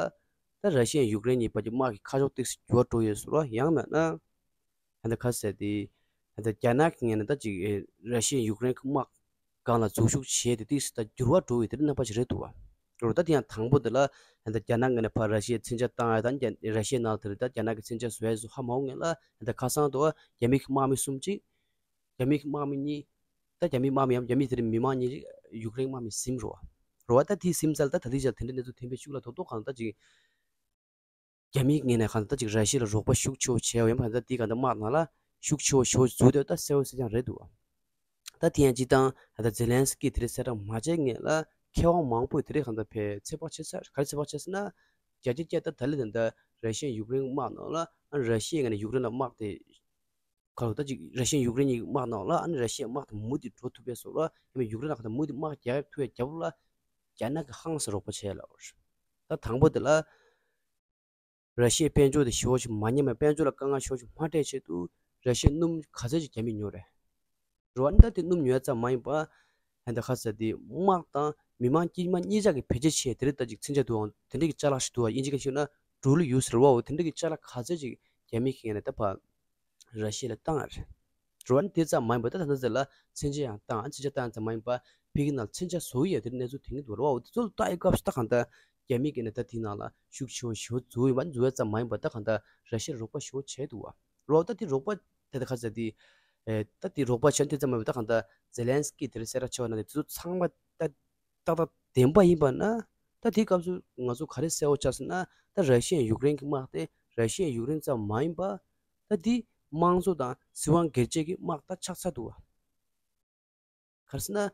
ད་ར་ཤི་ཡ་ཡུཀ་རེན་གཉིས་བར་གྱི་དམག་གི་ཁ་ཕྱོགས་ཏོག་ཙམ་འགྱུར་བ་འགྲོ་ཡོད་ཟེར་བ། ཡང་མིན་ན་ད་ལྟ་ག་ཟེར་དེ་ ད་རྒྱ་ནག་གི་ངོས་ནས་ད་ཅིག་ཨེ་ར་ཤི་ཡ་ཡུཀ་རེན་གྱི་དམག་སྒང་ལ་འཛུལ་ཞུགས་བྱས་ཏེ་ཏོག་ཙམ་ད་འགྱུར་བ་འགྲོ་བའི་དེ་རིང་རྣམ་པ་ཞིག་རེད་འདུག་བ། རོ་ད་དེ་ཡང་དང་པོ་དེ་ལ་ད་རྒྱ་ནག་ངོས་ནས་ཕར་ར་ཤི་ཡའི་མཚོན་ཆ་བཏང་ཡ་དང་རྒྱ་ར་ཤི་ཡའི་ནང་དེར་ད་རྒྱ་ནག་གི་མཚོན་ཆ་བཟོ་ཡ་བཟོ་ཧ་མ་གོ་ངེས་ལ་ད་ཁ་སང་དུ་རྒྱ་མི་གི་དམག་མི་གསུམ་གཅིག་རྒྱ་མི་གི་དམག་མི་གཉིས། ད་རྒྱ་མི་དམག་མི་ཡང་རྒྱ་མི་དེ་རིང་མི་མང་གཉིས་ཅིག་ཡུཀ་རེན་དམག་མི་ཟིན་རོ། རོ་བ་ད་དེ་ཟིན་ཚར་ད་ད་དེ་ཅག་དེ་འདྲ་གནས་ཚུལ་ཐོན་པའི་ཤུགས་ལ་དོ་དོ་གང་ད་ཅིག་རྒྱ་མིའི་ངོས་ནས་གང་ལྟར་ཅིག་ར་ཤི་ཡ་ལ་རོགས་པ་ཤུགས་ཆེ་བོ་བྱས་ཡོད་པ་ད་འདི་ག་འདི་དམག་ནང་ལ་ཤུགས་ཆེ་བོ་ཞེ་པོ་འཛུལ་འདོད་ད་གསལ་བོ་གསལ་རྐྱང་རེད་འདུག་ད་དེ་ཡང་སྤྱིར་བཏང་ད་ལྟ་ཛེ་ལན་སི་ཀི་དེ་རིང་གསལ་བསྒྲགས་མ་བྱས་སྔོན་ལ་མཁས་དབང་མང་པོས་དེ་རིང་གང་ལྟར་ཕེ་ཚོད་དཔག་བྱེད་ས་ག་རེ་ཚོད་དཔག་བྱས་ཟེར་ན། བརྒྱ་ཆ་བརྒྱ་ད་ད་ལི་ད་ལྟ་ར་ཤི་ཡ་ཡུཀ་རེན་དམག་ནང་ལ་ཨ་ར་ཤི་ཡའི་ངོས་ནས་ཡུཀ་རེན་ལ་དམག་དེ། ག་རེ་ད་ཅིག་ར་ཤི་ཡ་ཡུཀ་རེན་གཉིས་དམག་ནང་ལ་ཨ་ནི་ར་ཤི་ཡའི་དམག་དེ་མུ་མཐུད་འགྲོ་ཐུབ་པའི་བཟོ་ལ་ཡང་ན་ཡུཀ་རེན་ལ་གང་ལྟར་མུ་མཐུད་དམག་རྒྱག་ཐུབ་པའི་རྒྱབ་ལ་རྒྱ་ནག་གིས་ཧང་སང་རོགས་པ་བྱས་ལ། ད་དང་པོ་དེ་ལ་ར་ཤི་ཡའི་དཔལ་འབྱོར་དེ་ཞེ་པོ་ཞིག་མ་ཉམས་པའི་དཔལ་འབྱོར་ལ་དཀའ་ངལ་ཞེ་པོ་ཞིག་མ་འཕྲད་ཆེད་དུ་ར་ཤི་ཡས་སྣུམ་ག་ཚད་ཅིག་རྒྱ་མིས་ཉོ་རེད། རེད་བ། ད་དེ་སྣུམ་ཉོ་ཡ་ཙམ་མ་ཡིན་པ། ད་ལྟ་ཁ་ས་དེ་དམག་དང་མི་མང་དཀྱུས་མ་གཉིས་ཆ་གི་བེད་སྤྱོད་ཆེད་དེ་རིང་ད་ཅིག་མཚོན་ཆ་འདུག་ཨང་དེ་འདྲ་གི་ཅ་ལག་ཞིག་འདུག་ཨ། དབྱིན་ཇི་ག་ཞིག་ན་འགྲོ་ལུགས་ཡོད་ཟེར་བའོ། དེ་འདྲ་གི་ཅ་ལག་ག་ཚད་ཅིག་རྒྱ་མི་གིས་ནས་ད་ཕར་ར་ཤི་ཡ་ལ་བཏང་ཨ་རེད། རེད་བ། དེ་ཙམ་མ་ཡིན་པ་ད་ད་ལྟ་ཟེར་ལ་མཚོན་ཆ་ཡང་བཏང་ཨ། མཚོན་ཆ་བཏང་ཙམ་མ་ཡིན་པ་ཕ་གི་ནང་མཚོན་ཆ་བཟོ་ཡ་དེ་གནས་ཚུལ་དེ་འདྲ་འདུག་རེད་བ། དེ་ཚོ་ལ་ལྟ་ཡི་སྐབས་སུ་ད་གང་ལྟར་རྒྱ་མི་གིས་ནས་ད་དེ་ནང་ལ་ཤུགས་ཆེ་བོ་ཞེ་པོ་འཛུལ་ཡོད་པ། འཛུལ་ཡ་ཙམ་མ་ཡིན་པ་ད་གང་ལྟར་ར་ཤི་ཡ་ལ་རོགས་པ་ཞེ་པོ་བྱས་འདུག་བ། རེད་བ། ད་དེ་རོགས་པ་དེ་ད་ག་ཟེར་དེ། ཨེ། ད་དེ་རོགས་པ་བྱས་དེ་ཙམ་མ་ཡིན་པ་ད་གང་ལྟར་ཛེ་ལན་སི་ཀི་དེ་རིང་གསལ་བསྒྲགས་བྱས་པ་ན་དེ་ཚོ་ཚང་མ་ད་ཏག་ཏག་བདེན་པ་ཡིན་པ་ན། ད་དེའི་སྐབས་སུ་ང་ཚོ་ག་རེ་གསལ་བོ་ཆགས་སོང་ན། ད་ར་ཤི་ཡ་ཡུཀ་རེན་གྱི་དམག་དེ་ར་ཤི་ཡ་ཡུཀ་རེན་ཙམ་མ་ཡིན་པ། ད་དེ་དམངས་གཙོ་དང་སྲིད་དབང་སྒེར་གཅོད་ཀྱི་དམག་ད་ཆགས་ཚར་འདུག་བ། ག་རེ་ཟེར་ན།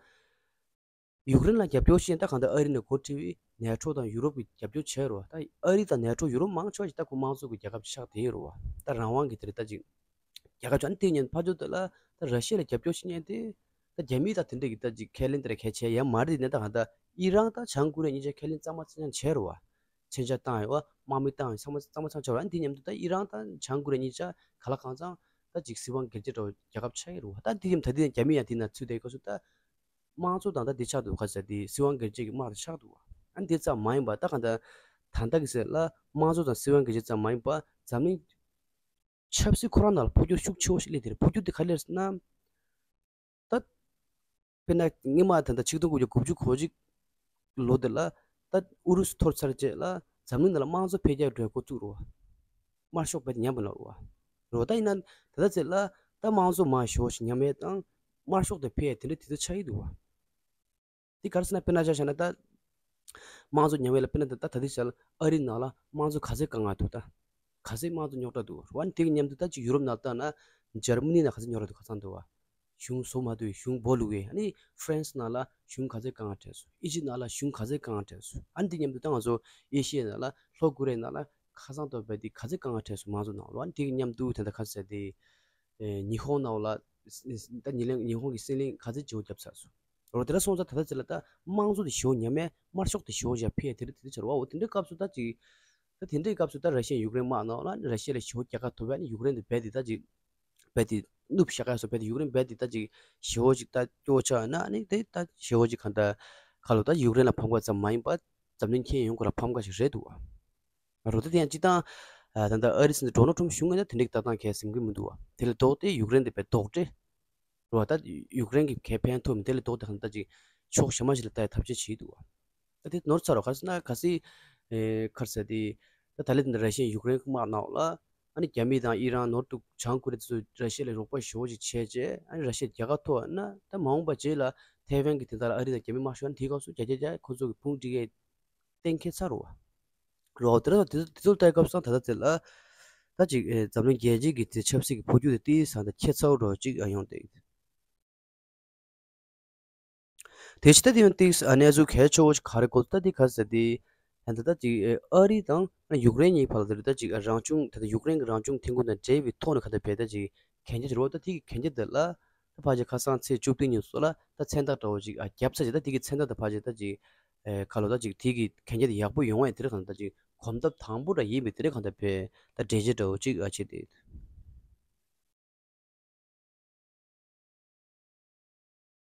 ཡུཀ་རེན་ལ་རྒྱབ་སྐྱོར་བྱེད་ད་གང་ལྟར་ཨ་རི་ནས་འགོ་ཁྲིད་པའི་ནེ་ཊོ་དང་ཡུ་རོབ་ཀྱིས་རྒྱབ་སྐྱོར་བྱས་རོ། ད་ཨ་རི་དང་ནེ་ཊོ་ཡུ་རོབ་མང་ཆེ་བ་ཞིག་ད་ཁོ་དམངས་གཙོ་གི་རྒྱལ་ཁབ་ཆགས་བསྡད་ཡོད་རོ། ད་རང་དབང་གི་དེ་རེད་ད་ཅིག་རྒྱལ་ཁབ་ཆགས་ནས་དེ་ཉིན་ཕར་ཚུར་དེ་ལ་ད་ར་ཤི་ཡ་ལ་རྒྱབ་སྐྱོར་བྱེད་མཁན་དེ་ད་རྒྱ་མིས་ད་དེ་འདྲ་གི་ད་ཅིག་ཁས་ལེན་དེ་ར་གལ་ཆེ་ཡ་མ་རེད། དེ་ནས་ད་གང་ལྟར་ཨི་རན་དང་བྱང་ཀོ་རི་ཡ་གཉིས་ཆ་ཁས་ལེན་གཙང་མ་གཙང་རྐྱང་བྱས་རོ་བ། མཚོན་ཆ་བཏང་ཡོད་བ། དམག་མི་བཏང་ཡོད། ཚང་མ་གཙང་མ་གཙང་ཆགས་རོ། ཨ་ནི་དེ་མཉམ་དུ་ད་ཨི་རན་དང་བྱང་ཀོ་རི་ཡ་གཉིས་ཆ་ག་ལ་གང་ཚང་ད་ཅིག་སྲིད་དབང་སྒེར་གཅོད་འདྲ་བོ་རྒྱལ་ཁབ་ཆགས་ཡོད་རོ་བ། ད་དེ་ཡིན་ད་དེ་རྒྱ་མི་ཡང་དེ་ན་ཚུད་བསྡད་སྐབས་སུ་ད། དམངས་གཙོ་དང་ད་འདི་ཆགས་འདུག་ག་ཟེར་དེ་སྲིད་དབང་སྒེར་གཅོད་ཀྱི་དམག་དེ་ཆགས་འདུག་བ། ཨ་འདི་ཙམ་མ་ཡིན་པ་ད་གང་ལྟར་ད་ལྟ་གི་ཟེར་ལ་དམངས་གཙོ་དང་སྲིད་དབང་སྒེར་གཅོད་ཙམ་མ་ཡིན་པ་འཛམ་གླིང་ཆབ་སྲིད་ཁོ་རང་ནང་ལ་འཕོ་འགྱུར་ཤུགས་ཆེ་བོ་ཞིག་སླེབས་དེ་རེད། འཕོ་འགྱུར་དེ་ག་རེ་རེད་ཟེར་ན། ད་དཔེར་ན་སྔོན་མ་ད་ལྟ་ཆིག་སྟོང་དགུ་བརྒྱ་དགུ་བཅུ་གོ་གཅིག་ལོ་དེ་ལ་ད་ཨུ་རུ་སུ་འཐོར་ཚར་རྗེས་ལ་འཛམ་གླིང་ནང་ལ་དམངས་གཙོ་འཕེལ་རྒྱས་འགྲོ་ཡ་འགོ་བཙུགས་རེད་བ། དམར་ཤོག་རྦད་དེ་ཉམས་པ་ལ་རེད་བ། རེད་བ། ད་ཡིན་ན་ད་ལྟ་ཚེ་ལ་ད་དམངས་གཙོ་མང་ཤོས་ཤིག་ཉམས་ཡས་དང་དམར་ཤོག་དེ་འཕེལ་ཡས་དེ་འདྲ་དེ་ཚོ་ཆགས་ཀྱི་འདུག་བ། འདི་ག་རེ་ཟེར་ན་དཔེར་ན་ཆ་བཞག་ན་ད་དམངས་གཙོ་ཉམས་ཡས་ལ་དཔེར་ན་ད་ད་ད་ལྟའི་ཆར་ཨ་རི་ནང་ལ་དམངས་གཙོ་ག་ཚོད་དཀའ་ངལ་འདུག་ད་ག་ཚོད་དམངས་གཙོ་རྙོག་དྲ་འདུག་བ། འདི་གི་མཉམ་དུ་ད་ཅིག་ཡུ་རོབ་ནང་ལྟ་ན་འཇར་མ་ནི་ནང་ག་ཚོད་རྙོག་དྲ་འདུག་ག་ཚང་འདུག་བ། གཞུང་བཟོ་མ་ཐུབ་པའི་གཞུང་སྦོ་ལུག་གི། ཨ་ནི་ཧྥ་རན་སི་ནང་ལ་གཞུང་ག་ཚོད་དཀའ་ངལ་འཕྲད་སོང་། ཨི་ཇིབ་ནང་ལ་གཞུང་ག་ཚོད་དཀའ་ངལ་འཕྲད་སོང་། ཨ་ནི་འདི་མཉམ་དུ་ད་ང་ཚོ་ཨེ་ཤི་ཡའི་ནང་ལ་ལྷོ་ཀོ་རི་ཡའི་ནང་ལ་ཁ་སང་ཐོག་བས་དེ་ག་ཚོད་དཀའ་ངལ་འཕྲད་སོང་དམངས་གཙོ་ནང་ལ། ཨ་ནི་དེ་གི་མཉམ་དུ་ད་ལྟ་ག་ཚོད་དེ་ཨེ་ཉི་ཧོང་ནང་ལ་ད་ཉི་ལན་ཉི་ཧོང་གི་སྲིད་གླེང་ག་ཚོད་བྱེད་རྒྱབ་ཚར་སོང་། རོ་དེ་ལ་སོང་ཙང་ད་ལྟ་ཚེ་ལ་ད་དམངས་གཙོ་དེ་ཞེ་པོ་ཉམས་ཡས་དམར་ཤོག་དེ་ཞེ་པོ་ཞིག་འཕེལ་ཡས་དེ་འདྲ་དེ་འདྲ་ཆགས་རེད་བ། འོ་དེ་འདྲའི་སྐབས་སུ་ད་ཅིག་ད་དེ་འདྲའི་སྐབས་སུ་ད་ར་ཤི་ཡ་ཡུཀ་རེན་དམག་ནང་ལ་ཨ་ནི་ར་ཤི་ཡ་ལ་ཞེ་པོ་རྒྱལ་ཁ་ཐོབ་ཡས། ཨ་ནི་ཡུཀ་རེན་དེ་རྦད་དེ་ད་ཅིག་རྦད་དེ་ནུབ་བཞག་ཡ་སོ། རྦད་དེ་ཡུཀ་རེན་རྦད་དེ་ད་ཅིག་ཞེ་པོ་ཅིག་ད་སྐྱོ་ཆགས་ན་ཨ་ནི་དེ་ད་ཞེ་པོ་ཅིག་གང་ལྟར་ཁ་ལོ་ད་ཡུཀ་རེན་ལ་ཕམ་ཁ་ཙམ་མ་ཡིན་པ་འཛམ་གླིང་ཁྱོན་ཡོངས་ཁོ་ལ་ཕམ་ཁ་ཞིག་རེད་འདུག་བ། རོ་ད་དེ་ཡང་སྤྱིར་བཏང་ད་ལྟ་ཨ་རི་སྲིད་འཛིན་ཌོ་ནལ་ཊམ་བཞུགས་སྔོན་ན་དེ་འདྲའི་ལྟ་སྟངས་གལ་སེམས་ཀྱི་མི་འདུག་བ། དེ་ལས་ལྡོག་སྟེ་ཡུཀ་རེན་དེ་དཔེ་ལྡོག་འདྲེ། རོ་ད་ཡུཀ་རེན་གྱི་གལ་ཕན་ཐོགས་མི་དེ་ལས་ལྡོག་སྟེ་གང་ལྟར་ཅིག་ཕྱོགས་གཞན་མ་ཞིག་ལ་ལྟ་ཡ་ཐབས་ཤེས་བྱེད་འདུག་བ། ད་དེ་ནོར་ཚར་རོ། ག་རེ་ཟེར་ན་གལ་སྲིད་ཨེ་ག་རེ་ཟེར་དེ་ད་ད་ལན་དེ་འདྲ་ར་ཤི་ཡ་ཡུཀ་རེན་དམག་ནང་ལ་ཨ་ནི་རྒྱ་མི་དང་ཨི་རན་ནོར་དུ་བྱང་ཀོ་རི་ཡ་ཚོས་ར་ཤི་ཡ་ལ་རོགས་པ་ཞེ་པོ་ཅིག་བྱས་རྗེས་ཨ་ནི་ར་ཤི་ཡ་རྒྱལ་ཁ་ཐོབ་ན་ད་མ་འོངས་པ་རྗེས་ལ་ཐའེ་ཝན་གྱི་དེ་དག་ལ་ཨ་རི་དང་རྒྱ་མི་དམག་ཤོར་ན་དེའི་སྐབས་སུ་བརྒྱ་ཆ་བརྒྱ་ཁོ་ཚོ་གི་ཕུང་སྒྲིལ་ཡས་གཏན་འཁེལ་ཚར་རོ། རོ་དེ་ལ་དེ་ཚོ་དེ་ཚོ་ལྟ་སྐབས་སང་ད་ལྟ་དེ་ལ་ད་ཅིག་ཨེ་འཛམ་གླིང་རྒྱལ་སྤྱིའི་གི་དེ་ཆབ་སྲིད་ཀྱི་འཕོ་འགྱུར་དེ་ཏིས་སང་ད་ཁྱད་མཚར་རོ་ཅིག་ཨ་ཡོང་དེ། དེ་ཕྱི་ད་དེ་ཡང་ཏིས་ཨ་གནས་ཚུལ་གལ་ཆེ་བོ་ཞིག་ག་རེ་གོ་ད་དེ་ག་ཟེར་དེ་ད་ད་ད་ཅིག་ཨེ་ཨ་རི་དང་ཡུཀ་རེན་གཉིས་བར་ལ་དེ་ད་ཅིག་རང་བྱུང་ད་ད་ཡུཀ་རེན་གྱི་རང་བྱུང་ཐོན་ཁུངས་དང་འབྲེལ་བའི་ཐོག་ནས་ག་ད་བས་ད་ཅིག་གན་རྒྱ་དེ་རོ་ད་དེ་གི་གན་རྒྱ་དེ་ལ་ད་ཕལ་ཆེར་ཁ་སང་ཚེས་བཅུ་བདུན་ཉིན་སོགས་ལ་ད་མཚན་རྟགས་འདྲ་བོ་ཅིག་ཨ་བརྒྱབ་ཚར་རྗེས་ད་དེ་གི་མཚན་རྟགས་ད་ཕལ་ཆེར་ད་ཅིག་ཨེ་ཁ་ལོ་ད་ཅིག་དེ་གི་གན་རྒྱ་དེ་ཡག་པོ་ཡོང་བས་དེ་རེད། གང་ད་ཅིག་གོམ་སྟབས་དང་པོ་འདྲ་ཡིན་པས་དེ་རེད། གང་ད་བས་ད་འགྲེལ་བཤད་འདྲ་བོ་ཅིག་ཨ་བྱས་ཏེ།